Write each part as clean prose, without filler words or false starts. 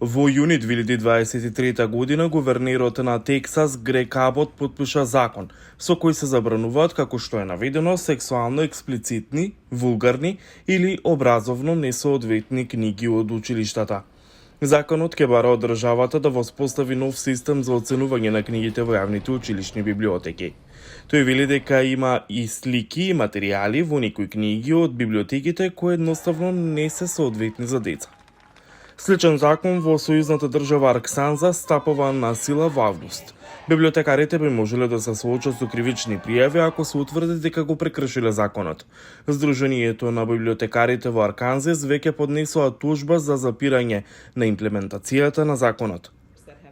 Во јуни 2023 година гувернерот на Тексас Грег Абот потпиша закон со кој се забрануваат, како што е наведено, сексуално експлицитни, вулгарни или образовно несоодветни книги од училиштата. Законот ќе бара од државата да воспостави нов систем за оценување на книгите во јавните училишни библиотеки. Тој вели дека има и слики и материјали во некои книги од библиотеките кои едноставно не се соодветни за деца. Сличен закон во сојузната држава Арканзас стапува на сила во август. Библиотекарите би можеле да се соочат со кривични пријави ако се утврди дека го прекршиле законот. Сдруженијето на библиотекарите во Арканзас веќе поднесоа тужба за запирање на имплементацијата на законот.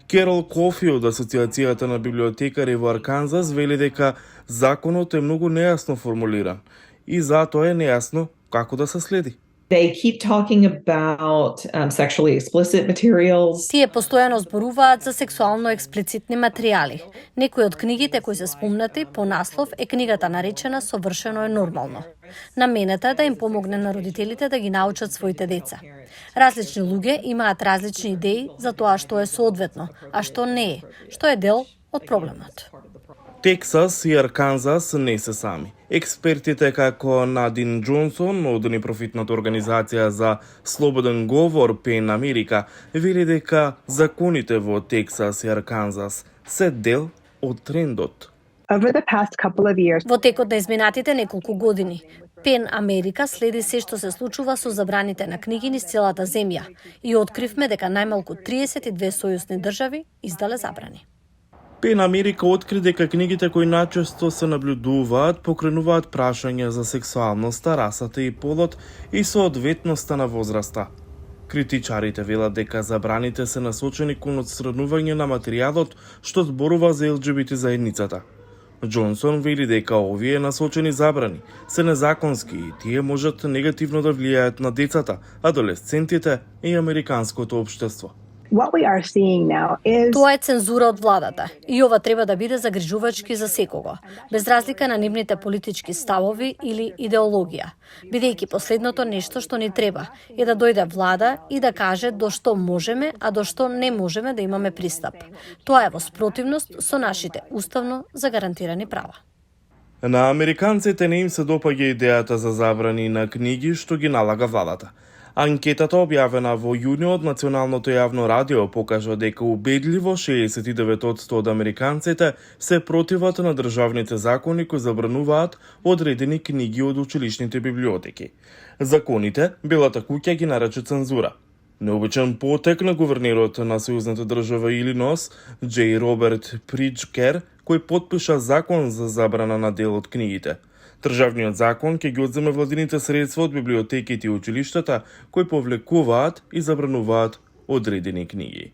Керол Кофи од Асоциацијата на библиотекари во Арканзас вели дека законот е многу нејасно формулиран и затоа е нејасно како да се следи. They keep talking about sexually explicit materials. Тие постојано зборуваат за сексуално експлицитни материјали. Некои од книгите кои се спомнати по наслов е книгата наречена Совршено е нормално. Намената е да им помогне на родителите да ги научат своите деца. Различни луѓе имаат различни идеи за тоа што е соодветно, а што не е, што е дел од проблемот. Тексас и Арканзас не се сами. Експертите како Надин Джонсон од непрофитната организација за слободен говор PEN America вели дека законите во Тексас и Арканзас се дел од трендот. Во текот на изминатите неколку години, PEN America следи се што се случува со забраните на книги низ целата земја и откривме дека најмалку 32 сојузни држави издале забрани. PEN America откри дека книгите кои најчесто се наблюдуваат покренуваат прашања за сексуалноста, расата и полот и соодветноста на возраста. Критичарите велат дека забраните се насочени кон отстранување на материјалот што зборува за ЛГБТ заедницата. Джонсон вели дека овие насочени забрани се незаконски и тие можат негативно да влијаат на децата, адолесцентите и американското општество. Тоа е цензура од владата и ова треба да биде загрижувачки за секого, без разлика на нивните политички ставови или идеологија, бидејќи последното нешто што ни треба е да дојде влада и да каже до што можеме, а до што не можеме да имаме пристап. Тоа е во спротивност со нашите уставно загарантирани права. На американците не им се допаѓа идејата за забрани на книги што ги налага владата. Анкетата објавена во јуни од Националното јавно радио покажа дека убедливо 69% од американците се противат на државните закони кои забрануваат одредени книги од училишните библиотеки. Законите Белата куќа ги нарече цензура. Необичен потек на гувернерот на сојузната држава Илинос, Џ. Роберт Приџкер, кој потпиша закон за забрана на дел од книгите. Државниот закон ќе ги одземе владините средства од библиотеките и училиштата кои повлекуваат и забрануваат одредени книги.